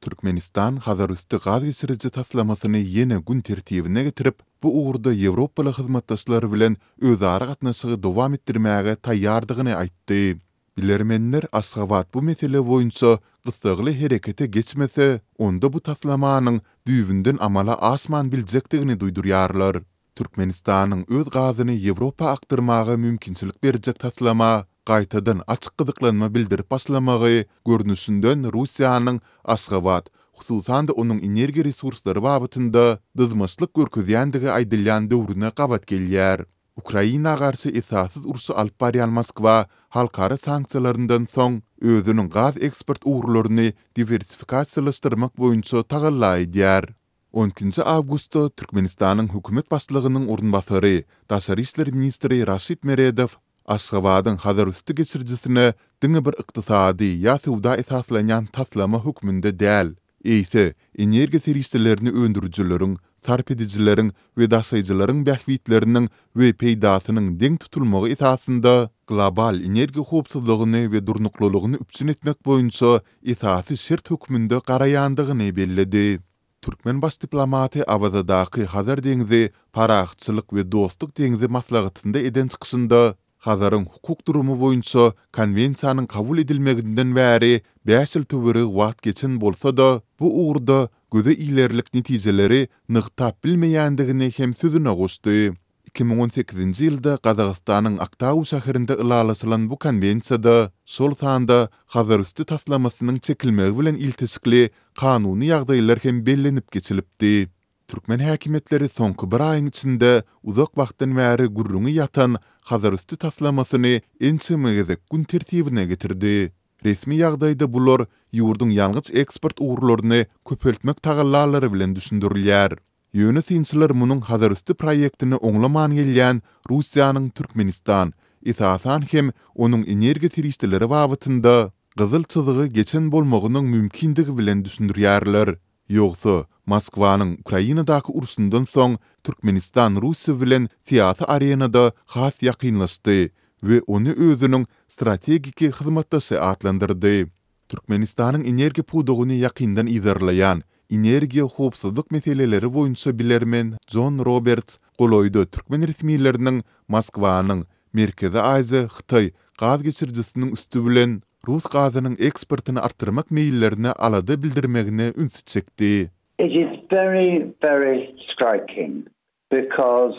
Türkmenistan Hazarüsti gaz geçiriji taslamasyny ýene gün tertibine getirip, bu ugurda ýewropaly hyzmatdaşlar bilen özara gatnaşygy dowam etdirmäge taýýardygyny aýtdy. Bilermenler Aşgabat bu mesele boýunça gyssagly herekete geçmese, onda bu taslamanyň düýbünden amala aşman biljekdigini duýdurýarlar. Türkmenistanyň öz gazyny Ýewropa akdyrmaga mümkinçilik berjek taslama gaýtadan açyk gyzyklanma bildirip başlamagy, görnüşinden Russiýanyň Aşgabat, hususan-da onuň energiýa resurslary babatynda dyzmaçlyk görkezýändigi aýdylýan döwrüne gabat gelýär. Ukraina garşy esassyz urşy alyp barýan Moskwa halkara sanksiýalaryndan soň özüniň gaz eksport ugurlaryny diwersifikasiýalaşdyrmak boýunça tagalla edýär. On ikinji awgustda Türkmenistanyň hökümet başlygynyň orunbasary, daşary işler ministri Raşid Meredow Aşgabadyň Hazarüsti geçirijisine diňe bir ykdysady ýa söwda esaslanýan taslama hökmünde däl, eýse, energiýa serişdelerini öndürijileriň, sarp edijileriň we daşaýjylaryň bähbitleriniň we peýdasynyň deň tutulmagy esasynda global energiýa howpsuzlygyny we durnuklylygyny üpjün etmek boýunça esasy şert hökmünde garaýandygyny belledi. Türkmen baş diplomaty Awazadaky Hazar deňzi, parahatçylyk we dostluk deňzi maslahatynda eden çykyşynda Hazaryň hukuk durumy boýunça Konwensiýanyň kabul edilmeginden bäri bäş ýyl töweregi wagt geçen bolsa-da, bu ugurda göze ilerlik netijeleri nygtap bilmeýändigini hem sözüne goşdy. 2018-nji ýylda Gazagystanyň Aktau şäherinde ylalaşylan bu konwensiýada, şol sanda Hazarüsti taslamasynyň çekilmegi bilen ilteşikli kanuny ýagdaýlar hem bellenip geçilipdi. Türkmen häkimiýetleri soňky bir aýyň içinde uzak wagtdan bäri gürrüňi ýatan Hazarüsti taslamasyny ençeme gezek gün tertibine getirdi. Resmi ýagdaýda bular ýurduň ýangyç eksport ugurlaryny köpeltmek tagallalary bilen düşündirilýär. Ýöne synçylar munuň Hazarüsti proýektini oňlaman gelýän Russiýanyň Türkmenistan, esasan hem onuň energiýa serişdeleri babatynda gyzyl çyzygy geçen bolmagynyň mümkindigi bilen düşündirýärler. Ýogsa, Moskwanyň Ukrainadaky urşundan soň Türkmenistan Russiýa bilen syýasy arenada has ýakynlaşdy we ony özüniň strategiki hyzmatdaşy atlandyrdy. Türkmenistanyň energiýa pudagyny ýakyndan yzarlaýan, energiýa howpsuzlyk meseleleri boýunça bilermen Jon Roberts golaýda türkmen resmileriniň Moskwanyň Merkezi Aziýa-Hytaý gaz geçirijisiniň üsti bilen rus gazynyň eksportyny artdyrmak meýillerine alada bildirmegine ünsi çekdi. It is very, very striking because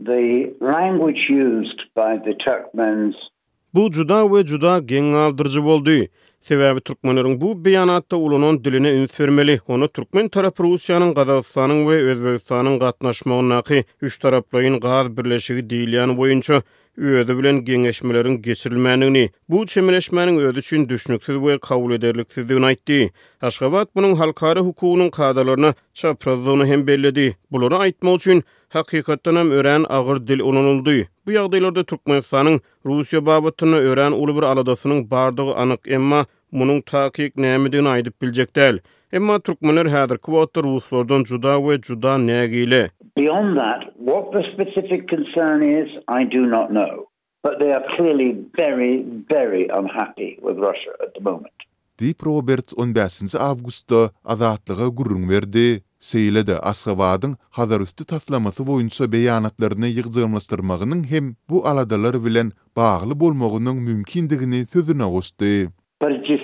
the language used by the Turkmens Bu juda we juda geň galdyryjy boldy. Sebäbi türkmenleriň bu beýanatda ulanan diline üns bermeli. Onda türkmen tarapy Russiýanyň, Gazagystanyň we Özbegistanyň gatnaşmagyndaky üçtaraplaýyn gaz birleşigi diýilýän boýunça özi bilen geňeşmeleriň geçirilmändigini, bu çemeleşmäniň özi üçin düşnüksiz we kabul ederliksizdigini aýtdy. Aşgabat munuň halkara hukugynyň kadalaryna çaprazdygyny hem belledi. Bulary aýtmak üçin, hakykatdanam örän agyr dil ulanyldy. Bu ýagdaýlarda Türkmenistanyň Russiýa babatynda örän uly bir aladasynyň bardygy anyk, emma munuň takyk nämedigini aýdyp biljek däl. Emma türkmenler häzirki wagtda ruslardan juda we juda nägile. Beyond that, what the specific concern is, I do not know. But they are clearly very, very unhappy with Russia at the moment. Diýip, Roberts on bäşinji awgustda Azatlyga gürrüň berdi. Şeýle-de, Aşgabadyň Hazarüsti taslamasy boýunça beýanatlaryny ýygjamlaşdyrmagynyň hem bu aladalar bilen bagly bolmagynyň mümkindigini sözüne goşdy. But it is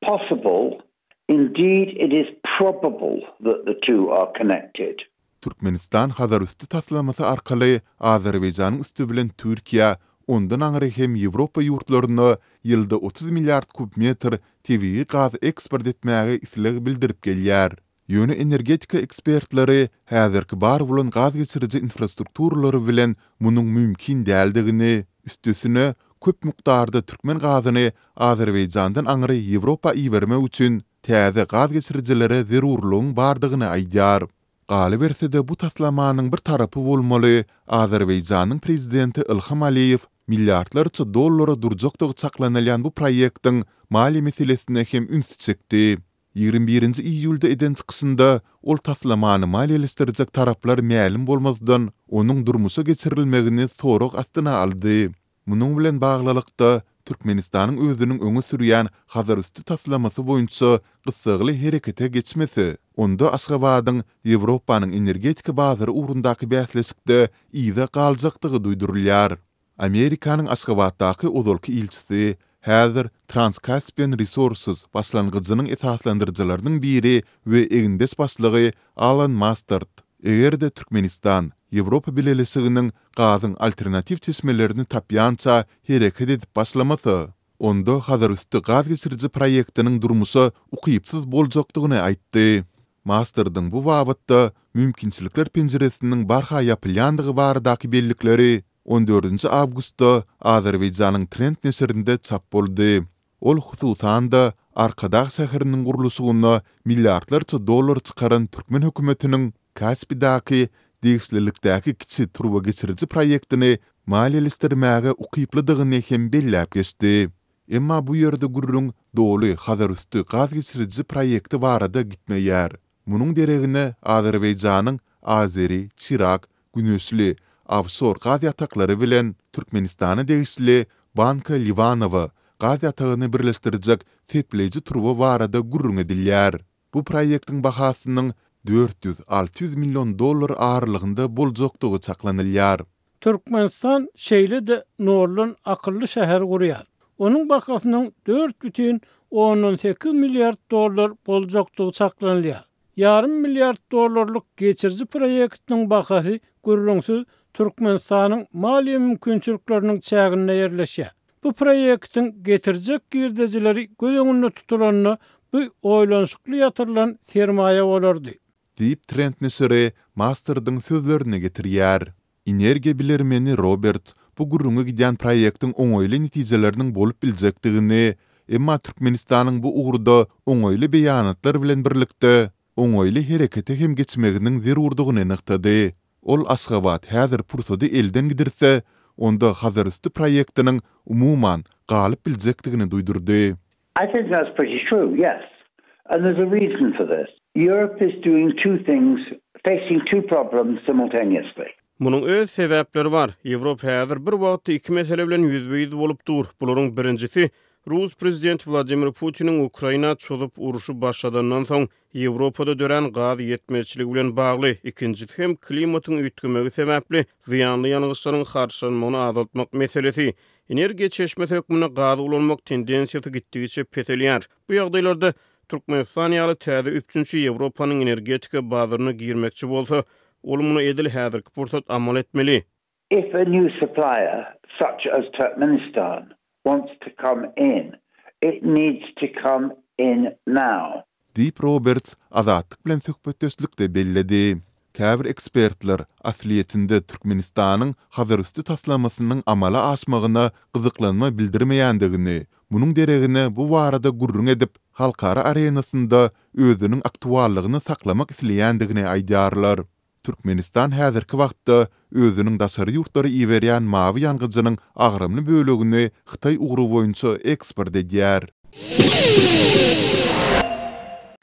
possible, indeed it is probable that the two are connected. Türkmenistan Hazarüsti taslamasy arkaly Azerbaýjanyň üsti bilen Türkiýä, ondan aňry hem Ýewropa ýurtlaryna ýylda 30 milliard kub metr tebigy gaz eksport etmäge isleg bildirip gelýär. Ýöne energetika ekspertleri häzirki bar bolan gaz geçiriji infrastrukturalary bilen munuň mümkin däldigini, üstesine, köp mukdarda türkmen gazyny Azerbaýjandan aňry Ýewropa ibermek üçin täze gaz geçirijilere zerurlygyň bardygyny aýdýar. Galyberse-de, bu taslamanyň bir tarapy bolmaly Azerbaýjanyň prezidenti Ilham Aliýew milliardlarça dollara durjakdygy çaklanylýan bu proýektiň maliýe meselesine hem ünsi çekdi. 21 iýulda eden çykyşynda ol taslamany maliýeleşdirjek taraplar mälim bolmazdan, onuň durmuşa geçirilmegini sorag astyna aldy. Munuň bilen baglylykda, Türkmenistanyň özüniň öňe sürýän Hazarüsti taslamasy boýunça gyssagly herekete geçmese, onda Aşgabadyň Ýewropanyň energetika bazary ugrundaky bäsleşikde yza galjakdygy duýdurylýar. Amerikanyň Aşgabatdaky ozalky ilçisi, häzir Trans-Caspian Resources başlangyjynyň esaslandyryjylarynyň biri we egindeş başlygy Alan Mastard, eger-de Türkmenistan Ýewropa Bileleşiginiň gazyň alternatiw çeşmelerini tapýança hereket edip başlamasa, onda Hazarüsti gaz geçiriji proýektiniň durmuşa ukypsyz boljakdygyny aýtdy. Mastardyň bu babatda mümkinçilikler penjiresiniň barha ýapylýandygy baradaky bellikleri on dördünji awgustda Azerbaýjanyň Trend neşirinde çap boldy. Ol, hususan-da, Arkadag şäheriniň gurluşygyna milliardlarça dollar çykaran türkmen hökümetiniň Kaspidäki degişlilikdäki kiçi turbageçiriji proýektini maliýeleşdirmäge ukyplydygyny hem belläp geçdi. Emma bu ýerde gürrüň doly Hazarüsti gaz geçiriji proýekti barada gitmeýär. Munuň deregine Azerbaýjanyň Azeri, Çirak, Güneşli, ofşor gaz ýataklary bilen Türkmenistana degişli Banka Liwanowa gaz ýatagyny birleşdirjek sepleýji turba barada gürrüň edilýär. Bu proýektiň bahasynyň 400, 600 million dollar aralygynda boljakdygy çaklanylýar. Türkmenistan şeýle-de noldan akylly şäher gurýar. Onuň bahasynyň 4,8 milliard dollar boljakdygy çaklanylýar. Ýarym milliard dollarlyk geçiriji proýektiniň bahasy gürrüňsiz Türkmenistanyň maliýe mümkinçilikleriniň çäginde ýerleşýär. Bu proýektiň getirjek girdejileri göz öňünde tutulanda bu oýlanyşykly ýatyrylan sermaýa bolardy. Diýip, Trend neşiri Mastardyň sözlerini getirýär. Energiýa bilermeni Roberts bu gürrüňi gidýän proýektiň oňaýly netijeleriniň bolup biljekdigini, emma Türkmenistanyň bu ugurda oňaýly beýanatlar bilen birlikde, oňaýly herekete hem geçmeginiň zerurdygyny nygtady. Ol Aşgabat häzir pursady elden gidirse, onda Hazarüsti proýektiniň umuman galyp biljekdigini duýdurdy. I think that's pretty true, yes. And there's a reason for this. Europe is doing two things, facing two problems simultaneously. Munuň öz sebäpleri bar. Ýewropa häzir bir wagtda iki mesele bilen ýüzbe-ýüz bolup dur. Bularyň birinjisi, rus prezidenti Wladimir Putiniň Ukraina çozup urşy başladandan soň Ýewropada dörän gaz ýetmezçiligi bilen bagly, ikinjisi hem klimatyň üýtgemegi sebäpli zyýanly ýangyçlaryň harçlanmagyny azaltmak meselesi. Energiýa çeşmesi hökmünde gazy ulanmak tendensiýasy gitdigiçe peselýär. Bu ýagdaýlarda Türkmenistan ýaly täze üpjünçi Ýewropanyň energetika bazaryna girmekçi bolsa, ol muny edil häzirki pursat amal etmeli. If a new supplier, such as Turkmenistan, wants to come in, it needs to come in now. Diýip, Roberts Azatlyk bilen söhbetdeşlikde belledi. Käbir ekspertler aslyýetinde Türkmenistanyň Hazarüsti taslamasynyň amala aşmagyna gyzyklanma bildirmeýändigini, munuň deregine bu barada gürrüň edip, halkara arenasynda özüniň aktuallygyny saklamak isleýändigini aýdýarlar. Türkmenistan häzirki wagtda özüniň daşary ýurtlara iberýän mawy ýangyjynyň agramly bölegini Hytaý ugry boýunça eksport edýär.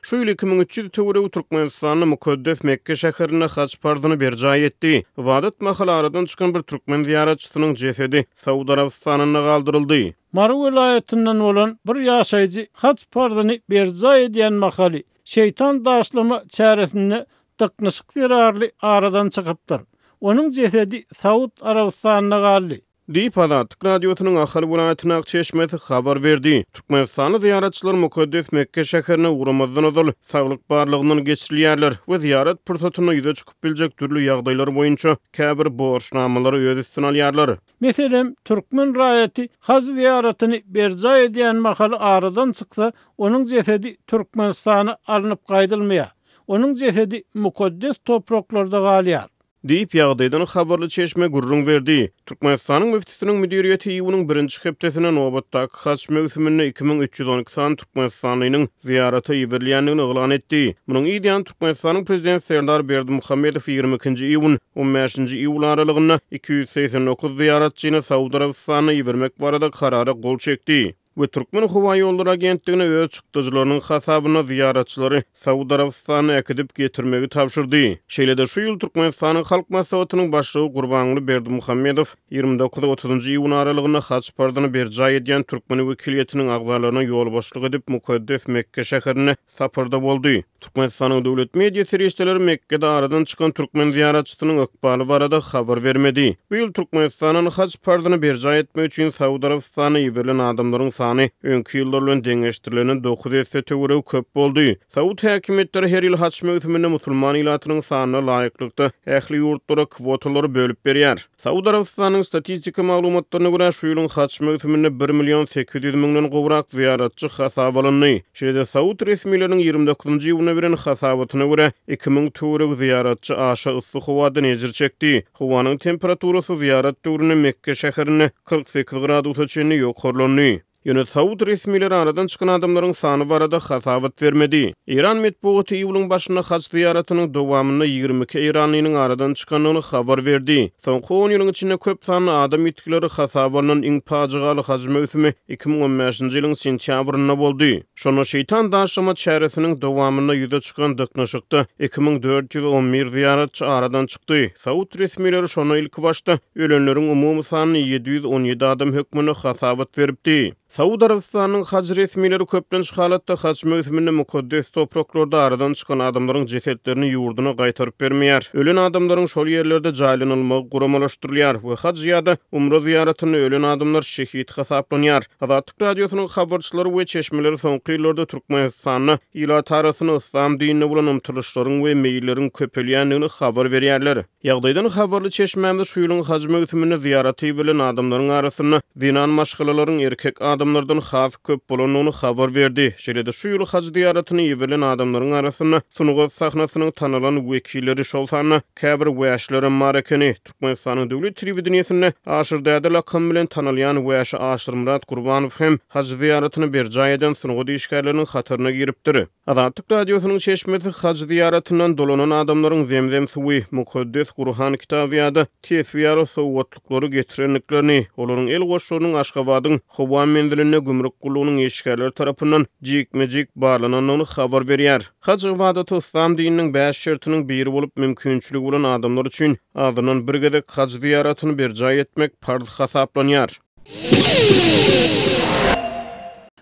Şu ýyl 2300 töweregi türkmenistanly mukaddes Mekge şäherinde haj parzyny berjaý etdi. Ybadat mahaly aradan çykan bir türkmen zyýaratçysynyň jesedi Saud Arabystanynda galdyryldy. Mary welaýatyndan bolan bir ýaşaýjy haj parzyny berjaý edýän mahaly, şeýtan daşlama çäresinde dyknyşyk zerarly aradan çykypdyr. Onuň jesedi Saud Arabystanynda galdy. Diýip, Azatlyk Radiosynyň Ahal welaýatyndaky çeşmesi habar berdi. Türkmenistanly zyýaratçylar mukaddes Mekge şäherine ugramazdan ozal, saglyk barlagyndan geçirilýärler we zyýarat pursatynda ýüze çykyp biljek dürli ýagdaýlar boýunça käbir borçnamalary öz üstüne alýarlar. Meselem, türkmen raýaty haj zyýaratyny berjaý edýän mahaly aradan çyksa, onuň jesedi Türkmenistana alnyp gaýdylmaýar. Onuň jesedi mukaddes topraklarda galýar. Diýip, ýagdaýdan habarly çeşme gürrüň berdi. Türkmenistanyň müftüsiniň müdiriýeti iýunyň birinji hepdesinde nobatdaky haj möwsüminde 2312 sany türkmenistanlynyň zyýarata iberilýändigini yglan etdi. Munuň yz ýany Türkmenistanyň Prezidenti Serdar Berdimuhamedow 22-nji iýun, on bäşinji iýul aralygynda 289 zyýaratçyny Saud Arabystanyna ibermek barada Karara gol çekdi. we Türkmenhowaýollary agentligine öz çykdajylarynyň hasabyna zyýaratçylary Saud Arabystanyna äkidip getirmegi tabşyrdy. Şeýle-de şu ýyl Türkmenistanyň Halk Maslahatynyň Başlygy Gurbanguly Berdimuhamedow 29 otuzynjy iýun aralygynda haj parzyny berjaý edýän türkmen wekiliýetiniň agzalaryna ýolbaşçylyk edip, mukaddes Mekge şäherinde saparda boldy. Türkmenistanyň döwlet media serişdeleri Mekgede aradan çykan türkmen zyýaratçysynyň ykbaly barada habar bermedi. Bu ýyl Türkmenistandan haj parzyny berjaý etmek üçin Saud Arabystanyna iberilen adamlaryň sany öňki ýyllar bilen deňeşdirilende dokuz esse töweregi köp boldy. Saud häkimiýetleri her ýyl haj möwsüminde musulman ilatynyň sanyna laýyklykda ähli ýurtlara kwotalary bölüp berýär. Saud Arabystanynyň statistika maglumatlaryna görä, şu ýylyň haj möwsüminde bir million 800 müňden gowrak zyýaratçy hasaba alyndy. Şeýle-de saud resmileriniň 29-njy iýunda beren hasabatyna görä, 2000 töweregi zyýaratçy aşa yssy howadan ejir çekdi. Howanyň temperaturasy zyýarat döwründe Mekge şäherinde 48 gradusa çenli ýokarlandy. Ýöne saud resmileri aradan çykan adamlaryň sany barada hasabat bermedi. Eýran metbugaty iýulyň başynda haj zyýaratynyň dowamynda 22 eýranlynyň aradan çykandygyny habar berdi. Soňky on ýylyň içinde köp sanly adam ýitgileri hasaba alnan iň pajygaly haj möwsümi 2015-nji ýylyň sentýabrynda boldy. Şonda şeýtan daşlama çäresiniň dowamynda ýüze çykan dyknyşykda 2411 zyýaratçy aradan çykdy. Saud resmileri şonda ilkibaşda ölenleriň umumy sanyny 717 adam hökmünde hasabat beripdi. Saud Arabystanynyň haj resmileri köplenç halatda haj möwsüminde mukaddes topraklarda aradan çykan adamlaryň jesetlerini ýurduna gaýtaryp bermeýär. Ölen adamlaryň şol ýerlerde jaýlanylmagy guramalaşdyrylýar we haj ýa-da umra zyýaratynda ölen adamlar şehit hasaplanýar. Azatlyk Radiosynyň habarçylary we çeşmeleri soňky ýyllarda Türkmenistanda ilat arasynda yslam dinine bolan ymtylyşlaryň we meýilleriň köpelýändigini habar berýärler. Ýagdaýdan habarly çeşmämiz şu ýylyň haj möwsüminde zyýarata iberilen adamlaryň arasynda zenan maşgalalaryň erkek adamlardan has köp bolandygyny habar berdi. Şeýle-de şu ýyl haj zyýaratyna iberilen adamlaryň arasynda sungat sahnasynyň tanalan wekilleri, şol sanda käbir wäşilerem bar ekeni. Türkmenistanyň döwlet telewideniýesinde Aşyr däde lakamy bilen tanalýan wäşi Aşyrmyrat Gurbanow hem haj zyýaratyny berjaý eden sungat işgärleriniň hataryna giripdir. Azatlyk Radiosynyň çeşmesi haj zyýaratyndan dolanan adamlaryň zemzem suwy, mukaddes Gurhan kitaby ýa-da tesbi ýaly sowgatlyklary getirendiklerini, olaryň el goşlarynyň Aşgabadyň howa menzilinde gümrük gullugynyň işgärleri tarapyndan jikme-jik barlanandygyny habar berýär. Haj ybadaty yslam dininiň bäş şertiniň biri bolup, mümkinçiligi bolan adamlar üçin azyndan bir gezek haj zyýaratyny berjaý etmek parz hasaplanýar.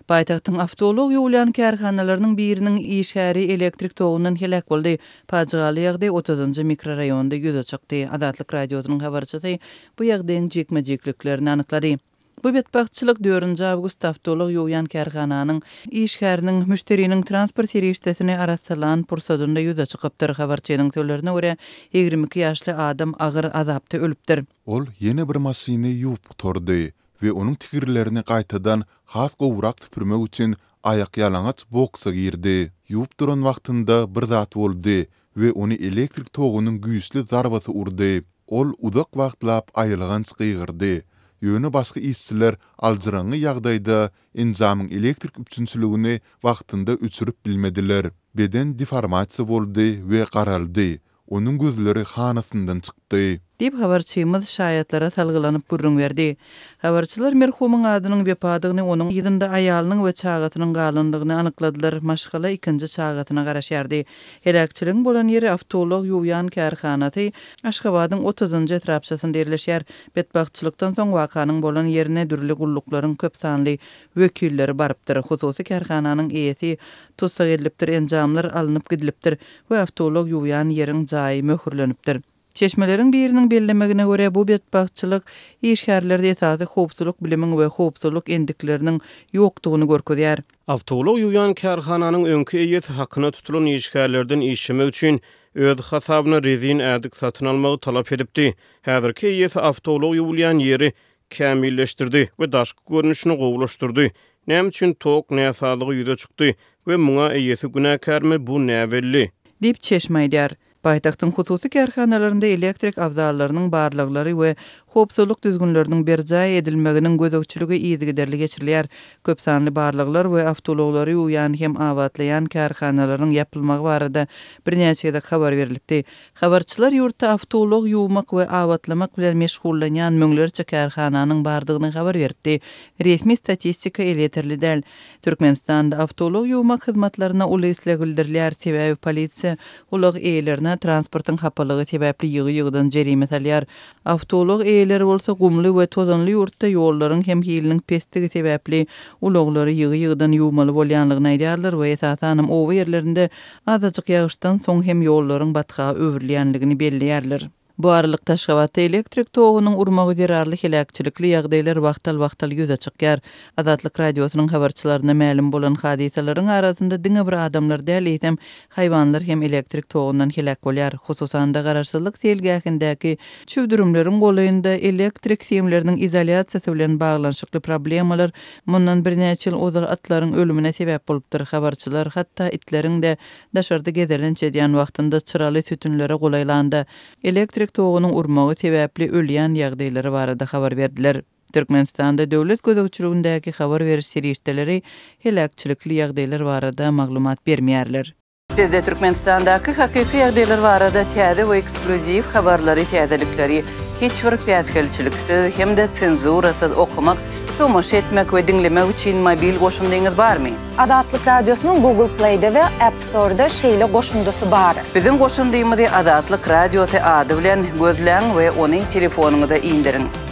Paýtagtyň awtoulag ýuwulýan kärhanalarynyň biriniň işgäri elektrik togundan heläk boldy. Pajygaly ýagdaý otuzynjy mikroraýonda ýüze çykdy. Azatlyk Radiosynyň habarçysy bu ýagdaýyň jikme-jikliklerini anyklady. Bu betbagtçylyk dördünji awgustda awtoulag ýuwýan kärhananyň işgäriniň müşderiniň transport serişdesini arassalan pursadynda ýüze çykypdyr. Habarçynyň sözlerine görä, 22 ýaşly adam agyr azapda ölüpdir. Ol ýene bir maşyny ýuwup gutardy we onuň tigirlerini gaýtadan has gowurak süpürmek üçin aýakýalaňaç boksa girdi. Ýuwup duran wagtynda bir zat boldy we ony elektrik togunyň güýçli zarbasy urdy. Ol uzak wagtlap aýylganç gygyrdy, ýöne başga işçiler aljyraňňy ýagdaýda enjamyň elektrik üpjünçiligini wagtynda öçürip bilmediler. Beden deformasiýa boldy we garaldy, onuň gözleri hanasyndan çykdy. Diýip, habarçymyz şaýatlara salgylanyp gürrüň berdi. Habarçylar merhumyň adynyň Wepadygyny, onuň yzynda aýalynyň we çagasynyň galandygyny anykladylar. Maşgala ikinji çagasyna garaşýardy. Heläkçiligiň bolan ýeri awtoulag ýuwýan kärhanasy Aşgabadyň otuzynjy etrapçasynda ýerleşýär. Betbagtçylykdan soň wakanyň bolan ýerine dürli gulluklaryň köp sanly wekilleri barypdyr. Hususy kärhananyň eýesi tussag edilipdir, enjamlar alnyp gidilipdir we awtoulag ýuwýan ýeriň jaýy möhürlenipdir. Çeşmeleriň biriniň bellemegine görä, bu betbagtçylyk işgärlerde esasy howpsuzlyk bilimiň we howpsuzlyk endikleriniň ýokdugyny görkezýär. Awtoulag ýuwýan kärhananyň öňki eýesi hakyna tutulan işgärlerden işlemek üçin öz hasabyna rezin ädik satyn almagy talap edipdi. Häzirki eýesi awtoulag ýuwulýan ýeri kämilleşdirdi we daşky görnüşini gowulaşdyrdy. Näme üçin tok näsazlygy ýüze çykdy we muňa eýesi günäkärmi, bu näbelli. Diýip, çeşme aýdýar. Paýtagtyň hususy kärhanalarynda elektrik abzallarynyň barlaglary we howpsuzlyk düzgünleriniň berjaý edilmeginiň gözegçiligi yzygiderli geçirilýär. Köp sanly barlaglar we awtoulaglary ýuwýan hem abatlaýan kärhanalaryň ýapylmagy barada birnäçe gezek habar berlipdi. Habarçylar ýurtda awtoulag ýuwmak we abatlamak bilen meşgullanýan müňlerçe kärhananyň bardygyny habar beripdi. Resmi statistika elýeterli däl. Türkmenistanda awtoulag ýuwmak hyzmatlaryna uly isleg bildirilýär, sebäbi polisiýa ulag eýelerine transportyň hapalygy sebäpli ýygy-ýygydan jerime salýar. Awtoulag eýeleri bolsa gumly we tozanly ýurtda ýollaryň hem hiliniň pesdigi sebäpli ulaglary ýygy-ýygydan ýuwmaly bolýanlygyny aýdýarlar we esasanam oba ýerlerinde azajyk ýagyşdan soň hem ýollaryň batga öwrülýänligini belleýärler. Bu aralykda Aşgabatda elektrik togunyň urmagy zerarly heläkçilikli ýagdaýlar wagtal-wagtal ýüze çykýar. Azatlyk Radiosynyň habarçylaryna mälim bolan hadysalaryň arasynda diňe bir adamlar däl, eýsem, haýwanlar hem elektrik togundan heläk bolýar. Hususan-da, Garaşsyzlyk seýilgähindäki çüwdürimleriň golaýynda elektrik simleriniň izolýasiýasy bilen baglanyşykly problemalar mundan birnäçe ýyl ozal atlaryň ölümine sebäp bolupdyr. Habarçylar hatda itleriň-de Daşarda gezelenç edýän wagtynda çyraly sütünlere golaýlanda, elektrik togunyň urmagy sebäpli ölýän ýagdaýlary barada habar berdiler. Türkmenistanda döwlet gözegçiligindäki habar beriş serişdeleri heläkçilikli ýagdaýlar barada maglumat bermeýärler. Sizde Türkmenistandaky hakyky ýagdaýlar barada täze we eksklýuziw habarlary, täzelikleri hiç bir päsgelçiliksiz hem-de senzurasyz okamak, tomaşa etmek we diňlemek üçin mobil goşundyňyz barmy? Azatlyk Radiosynyň Google Play-de we App Store-da şeýle goşundysy bar. Biziň goşundymyzy Azatlyk Radiosy ady bilen gözläň we ony telefonyňyza indiriň.